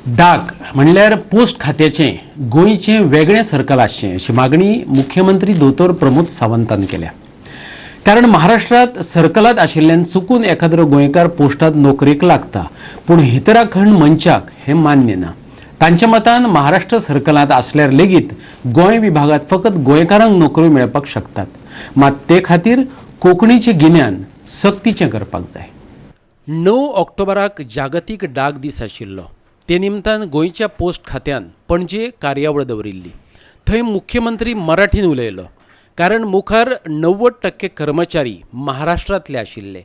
डाक म्हणल्यार पोस्ट खात्याचें गोंयचें वेगळें सर्कल आसचें अशी मागणी मुख्यमंत्री दोतोर प्रमोद सावंतान केल्या. कारण महाराष्ट्रांत सर्कलांत आशिल्ल्यान चुकून एखाद्रो गोंयकार पोस्टांत नोकरेक लागता, पूण हितराखण मंचाक हें मान्य ना. तांच्या मतान महाराष्ट्र सर्कलांत आसल्यार लेगीत गोंय विभागांत फकत गोंयकारांक नोकऱ्यो मेळपाक शकतात, मात ते खातीर कोंकणीचें गिन्यान सक्तीचें करपाक जाय. 9 ऑक्टोबराक जागतीक डाक दीस आशिल्लो. ते निमतान गोंयच्या पोस्ट खात्यान पणजे कार्यावळ दवरिल्ली. थंय मुख्यमंत्री मराठीन उलयलो, कारण मुखार 90% कर्मचारी महाराष्ट्रांतले आशिल्ले.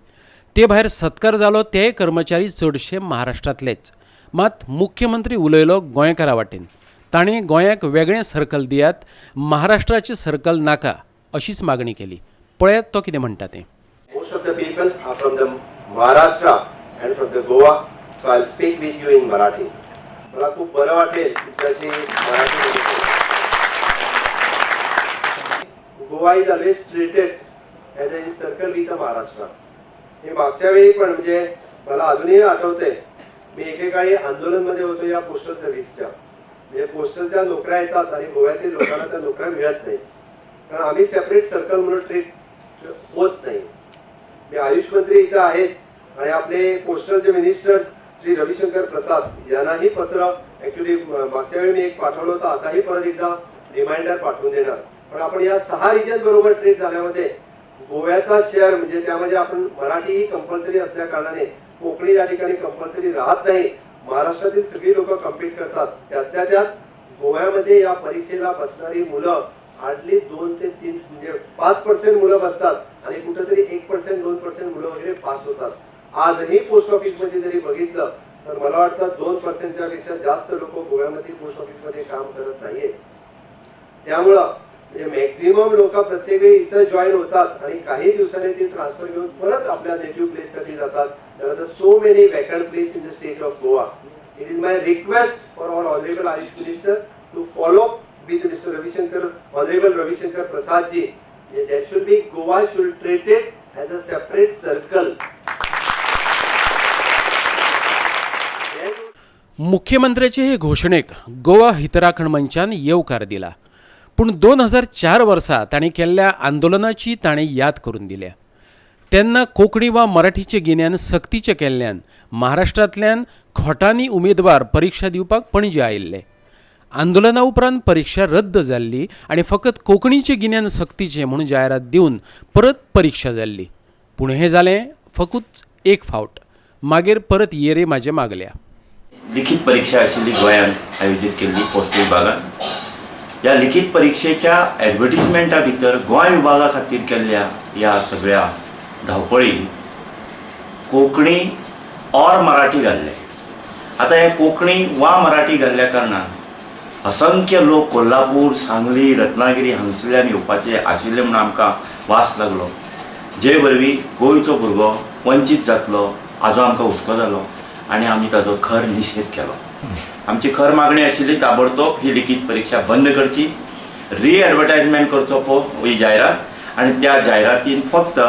ते भायर सत्कार जालो तेय कर्मचारी चडशे महाराष्ट्रांतलेच. मात मुख्यमंत्री उलयलो गोंयकारा वाटेन. ताणें गोंयाक वेगळें सर्कल दियात, महाराष्ट्राचें सर्कल नाका अशीच मागणी केली. पळयात तो कितें म्हणटा तें. Most of the people are from the Maharashtra and from the Goa, so I'll speak with you in Marathi. मला खूप बरं वाटेल तुमच्याशी मराठीमध्ये बोलून. Goa is always treated as in circle with Maharashtra. हे मागच्या वेळी पण, म्हणजे मला अजूनही आठवतंय, मी एकेकाळी आंदोलनमध्ये होतो या पोस्टल सर्व्हिसच्या. म्हणजे पोस्टलच्या नोकऱ्या येतात आणि गोव्यातील लोकांना त्या नोकऱ्या मिळत नाही, कारण आम्ही सेपरेट सर्कल म्हणून ट्रीट होत नाही. मी आयुष मंत्री इथं आहेत आणि आपले पोस्टलचे मिनिस्टर्स श्री रविशंकर प्रसाद यांनाही पत्र ऍक्च्युली मागच्या वेळी मी एक पाठवलं होतं, आताही परत एकदा रिमाइंडर पाठवून देणार. पण आपण या 6 रिजन बरोबर ट्रीट झाल्यामध्ये गोव्याचा शेअर, म्हणजे त्यामध्ये आपण मराठी ही कंपल्सरी असल्या कारणाने कोकणी या ठिकाणी कंपल्सरी राहत नाही. महाराष्ट्रातील सगळी लोक कम्पीट करतात. त्यातल्या त्यात गोव्यामध्ये या परीक्षेला बसणारी मुलं हार्डली 2 ते 3, म्हणजे 5% मुलं बसतात आणि कुठेतरी 1%, 2% मुलं वगैरे पास होतात. आजही पोस्ट ऑफिसमध्ये जरी बघितलं तर मला वाटतं 2%च्या पेक्षा जास्त लोक गोव्यामध्ये पोस्ट ऑफिसमध्ये काम करत नाहीये. त्यामुळं म्हणजे मॅक्झिमम लोक प्रत्येक वेळी इथं जॉईन होतात आणि काही दिवसांनी ती ट्रान्सफर घेऊन परत आपल्या नेटिव्ह प्लेससाठी जातात. There are so many vacant place in the state of Goa. It is my request for our honourable Ayush Minister to follow with Mr. Ravishankar, Honorable Ravishankar Prasad ji. There should be, Goa should treat it as a separate circle. Then मुख्यमंत्र्याचे हे घोशणेक गोवा हितराखण मंचान येवकार दिला, पूण 2004 वर्सा ताणें केल्ल्या आंदोलनाची ताणें याद करून दिल्या. तेन्ना कोंकणी वा मराठीचें गिन्यान सक्तीचें केल्ल्यान महाराष्ट्रांतल्यान खोटांनी उमेदवार परिक्षा दिवपाक पणजे आयिल्ले. आंदोलना उपरांत परिक्षा रद्द जाल्ली आनी फकत कोंकणीचें गिन्यान सक्तीचें म्हूण जायरात दिवन परत परिक्षा जाल्ली. पूण हें जालें फकत एक फावट, मागीर परत येरे म्हाजे मागल्या. लिखित परीक्षा आशिल्ली गोंयांत आयोजीत केल्ली पोस्ट विभागान. ह्या लिखित परिक्षेच्या एडवर्टीजमेंटा भितर गोंय विभागा खातीर केल्ल्या ह्या सगळ्या धांवपळीन कोंकणी ऑर मराठी घाल्लें. आतां हें कोंकणी वा मराठी घाल्ल्या कारणान असंख्य लोक कोल्हापूर, सांगली, रत्नागिरी हांगसरल्यान येवपाचे आशिल्ले म्हूण आमकां वास लागलो, जे वरवीं गोंयचो भुरगो वंचीत जातलो हाजो आमकां हुस्को जालो आनी आमी ताजो खर निशेध केलो. आमची खर मागणी आशिल्ली, ताबडतोब ही लिखीत परिक्षा बंद करची, रिएडवर्टायजमेंट करचो पो ही जायरात आनी त्या जायरातीन फक्त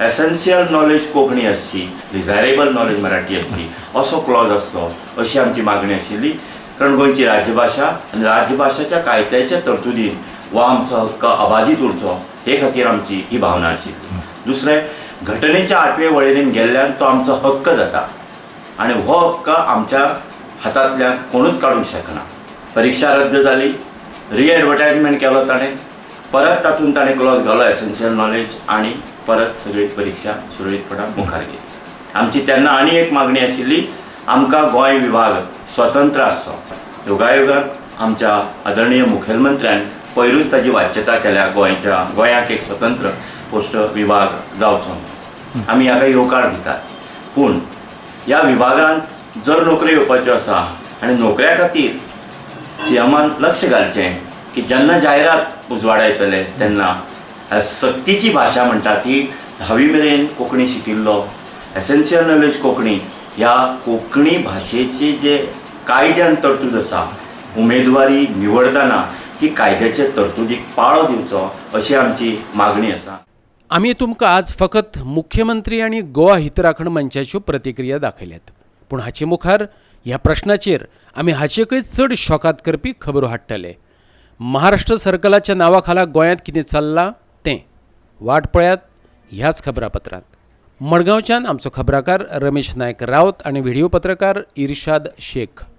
एसेन्शियल नॉलेज कोंकणी आसची, डिजायरेबल नॉलेज मराठी आसची, असो क्लॉज आसचो अशी आमची मागणी आशिल्ली. कारण गोंयची राज्यभाशा आनी राज्यभाशेच्या कायद्याच्या तरतुदीन हो आमचो हक्क अबाधीत उरचो हे खातीर आमची ही भावना आशिल्ली. दुसरें, घटनेच्या 8वे वळेरेन गेल्ल्यान तो आमचो हक्क जाता आनी हो हक्क आमच्या हातांतल्यान कोणूच काडूंक शकना. परिक्षा रद्द जाली, रिएडवर्टायजमेंट केलो ताणें, परत तातूंत ताणें क्लॉज घालो एसेन्शियल नॉलेज आनी परत सगळी परिक्षा सुरळीतपणान मुखार गेली. आमची तेन्ना आनी एक मागणी आशिल्ली, आमकां गोंय विभाग स्वतंत्र आसचो. योगायोगान आमच्या आदरणीय मुखेलमंत्र्यान पयरूच ताजी वाच्यता केल्या, गोंयच्या गोंयाक एक स्वतंत्र पोस्ट विभाग जावचो म्हणून. आमी हाका येवकार दितात, पूण ह्या विभागांत जर नोकऱ्यो येवपाच्यो आसा आनी नोकऱ्या खातीर सीएमान लक्ष घालचें की जेन्ना जायरात उजवाडायतले तेन्ना सक्तीची भाशा म्हणटा ती 10वी मेरेन कोंकणी शिकिल्लो, एसेन्शियल नॉलेज कोंकणी, ह्या कोंकणी भाशेची जे कायद्यान तरतूद आसा, उमेदवारी निवडताना ती कायद्याचे तरतुदीक पाळो दिवचो अशी आमची मागणी आसा. आमी तुमकां आज फकत मुख्यमंत्री आनी गोवा हितराखण मंचाच्यो प्रतिक्रिया दाखयल्यात, पूण हाचे मुखार ह्या प्रश्नाचेर आमी हाचेकय चड शॉकाद करपी खबरो हाडटले. महाराष्ट्र सर्कलाच्या नांवा खाला गोंयांत कितें चल्लां तें वाट पळयात ह्याच खबरापत्रांत. मडगांवच्यान आमचो खबराकार रमेश नायक रावत आनी व्हिडियो पत्रकार इर्शाद शेख.